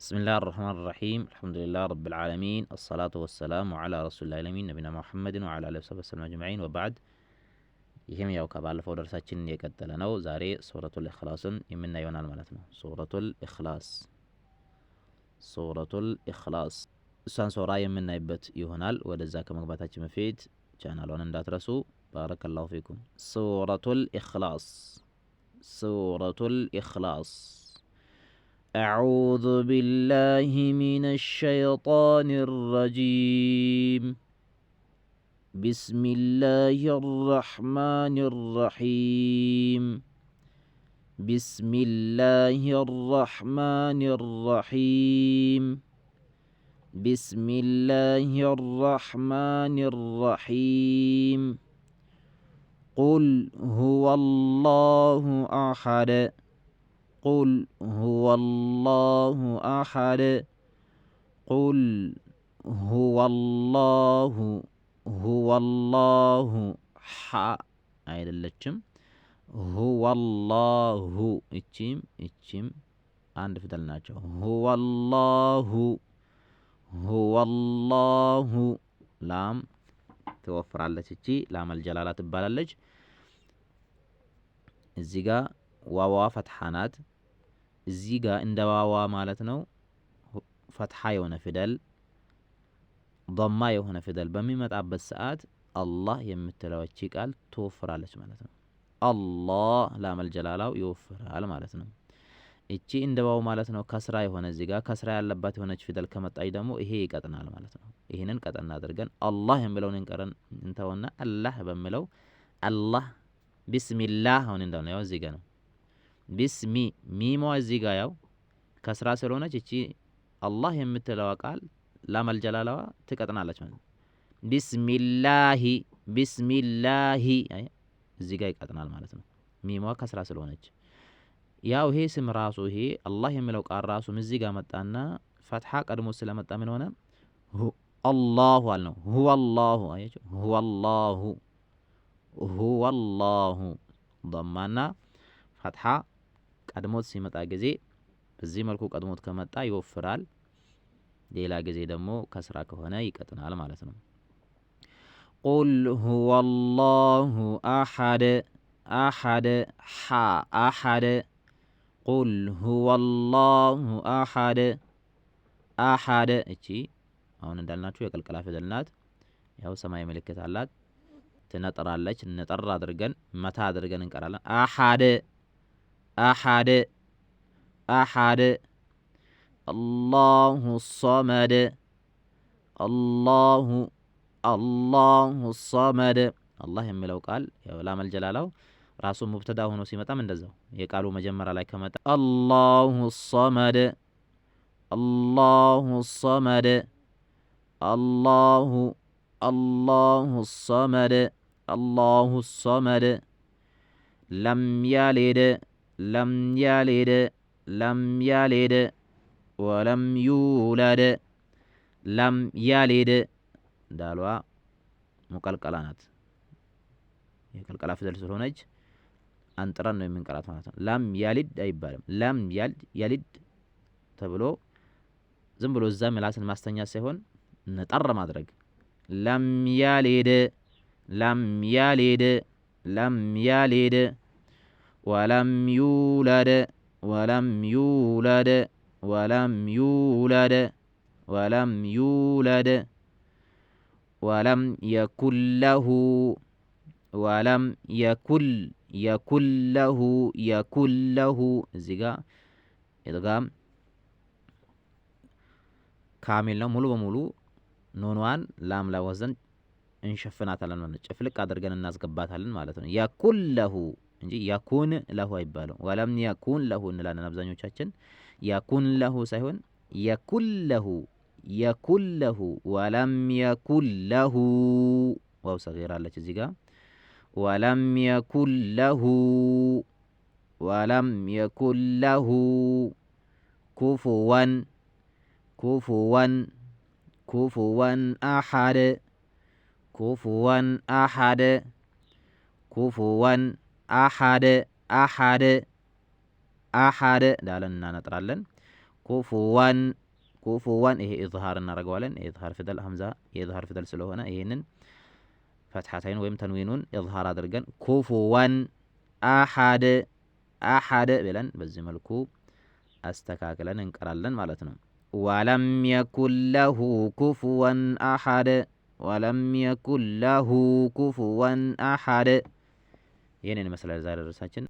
بسم الله الرحمن الرحيم، الحمد لله رب العالمين، الصلاة والسلام على رسول الله الأمين نبينا محمد وعلى آله وصحبه وسلم أجمعين، وبعد። ይህም ያው ከባለፈው ደርሳችን የቀጠለ ነው። ዛሬ ሱረቱል ኢኽላስን የምናየው ይሆናል ማለት ነው። ሱረቱል ኢኽላስ፣ ሱረቱል ኢኽላስ እሷን ሱራ የምናይበት ይሆናል። ወደዛ ከመግባታችን በፊት ቻናሏን እንዳትረሱ። بارك الله فيكم። ሱረቱል ኢኽላስ፣ ሱረቱል ኢኽላስ። أعوذ بالله من الشيطان الرجيم، بسم الله الرحمن الرحيم، بسم الله الرحمن الرحيم، بسم الله الرحمن الرحيم. قل هو الله أحد، قل هو الله أحد، قل هو الله، هو الله። ሐ አይደለችም። هو الله፣ እቺም እቺም አንድ ፊደል ናቸው። هو الله፣ هو الله። ላም ትወፍራለች። እቺ لام الجلالة ትባላለች። እዚህ ጋ ዋዋ ፈትሓ ናት። እዚህ ጋ እንደ ዋዋ ማለት ነው። ፈትሓ የሆነ ፊደል፣ ዶማ የሆነ ፊደል በሚመጣበት ሰዓት አላህ የምትለው እቺ ቃል ትወፍራለች ማለት ነው። አላህ لام الجلالة ው ይወፍራል ማለት ነው። እቺ እንደ ዋው ማለት ነው። ከስራ የሆነ፣ እዚህ ጋር ከስራ ያለባት የሆነች ፊደል ከመጣች ደግሞ ይሄ ይቀጥናል ማለት ነው። ይህንን ቀጠና አድርገን አላህ የሚለውን እንቀረን እንተውና አላህ በሚለው፣ አላህ፣ ቢስሚላህ አሁን እንደው ያው እዚህ ጋር ነው። ቢስሚ ሚሟ እዚህ ጋር ያው ከስራ ስለሆነች እቺ አላህ የምትለዋ ቃል لام الجلالة ዋ ትቀጥናለች ማለት ነው። ቢስሚላሂ፣ ቢስሚላሂ እዚህ ጋር ይቀጥናል ማለት ነው። ሚሟ ከስራ ስለሆነች ያው ይሄ ስም ራሱ፣ ይሄ አላህ የሚለው ቃል ራሱ እዚህ ጋር መጣና ፈትሓ ቀድሞ ስለመጣ ምን ሆነ? አላሁ አልነው። هو الله፣ አያችሁ፣ هو الله፣ هو الله። ዶማና ፈትሓ ቀድሞት ሲመጣ ጊዜ በዚህ መልኩ ቀድሞት ከመጣ ይወፍራል። ሌላ ጊዜ ደግሞ ከስራ ከሆነ ይቀጥናል ማለት ነው። قل هو الله أحد፣ أحد፣ ሓ፣ أحد። قل هو الله أحد፣ أحد። እቺ አሁን እንዳልናችሁ የቀልቀላ ፊደል ናት። ያው ሰማያዊ ምልክት አላት። ትነጥራለች። ነጠር አድርገን መታ አድርገን እንቀራለን። أحد፣ أحد፣ أحد። الله الصمد፣ الله፣ الله الصمድ። አላህ የሚለው ቃል ያው لام الجلالة ው ራሱ ሙብተዳ ሆኖ ሲመጣም እንደዛው የቃሉ መጀመሪያ ላይ ከመጣ الله الصمد፣ الله الصمድ፣ الله፣ الله الصمد፣ الله الصمድ። لم يلد، لم يلد، لم يلد ولم يولد። لم يلد ዳሏ ሙቀልቀላ ናት። የቀልቀላ ፊደል ስለሆነች አንጥረን ነው የምንቀራት ማለት ነው። لم يلد አይባልም። لم يلد፣ يلد ተብሎ ዝም ብሎ እዛ ምላስን ማስተኛ ሳይሆን ነጠር ማድረግ። لم يلد، لم يلد، لم يلد ولم يولد، ولم يولد، ولم يولد، ولم يولد ولم يكن له، ولم يكن، يكن له، يكن له። እዚህ ጋ ኢድጋም ካሚል ነው። ሙሉ በሙሉ ኑኗን ላም ላይ ወዘን እንሸፍናታለን ማለት ነው። ጭፍልቅ አድርገን እናስገባታለን ማለት ነው። يكن له እንጂ يكون له አይባልም። ولم يكن له እንላለን አብዛኞቻችን። يكن له ሳይሆን يكن له፣ يكن له። ولم يكن له፣ واو صغيرة አለች እዚህ ጋር። ولم يكن له، ولم يكن له كفوا، كفوا، كفوا أحد، كفوا أحد، كفوا أحد، أحد، أحد ዳለን እናነጥራለን። كفوا كفوا ይሄ ኢዝሃር እናደርገዋለን። የኢዝሃር ፊደል ሀምዛ የኢዝሃር ፊደል ስለሆነ ይሄንን ፈትሐተይን ወይም ተንዊኑን ኢዝሃር አድርገን كفوا أحد أحد ብለን በዚህ መልኩ አስተካክለን እንቀራለን ማለት ነው። ولم يكن له كفوا أحد ولم يكن له كفوا أحد። ይህንን ይመስላል ዛሬ ደርሳችን።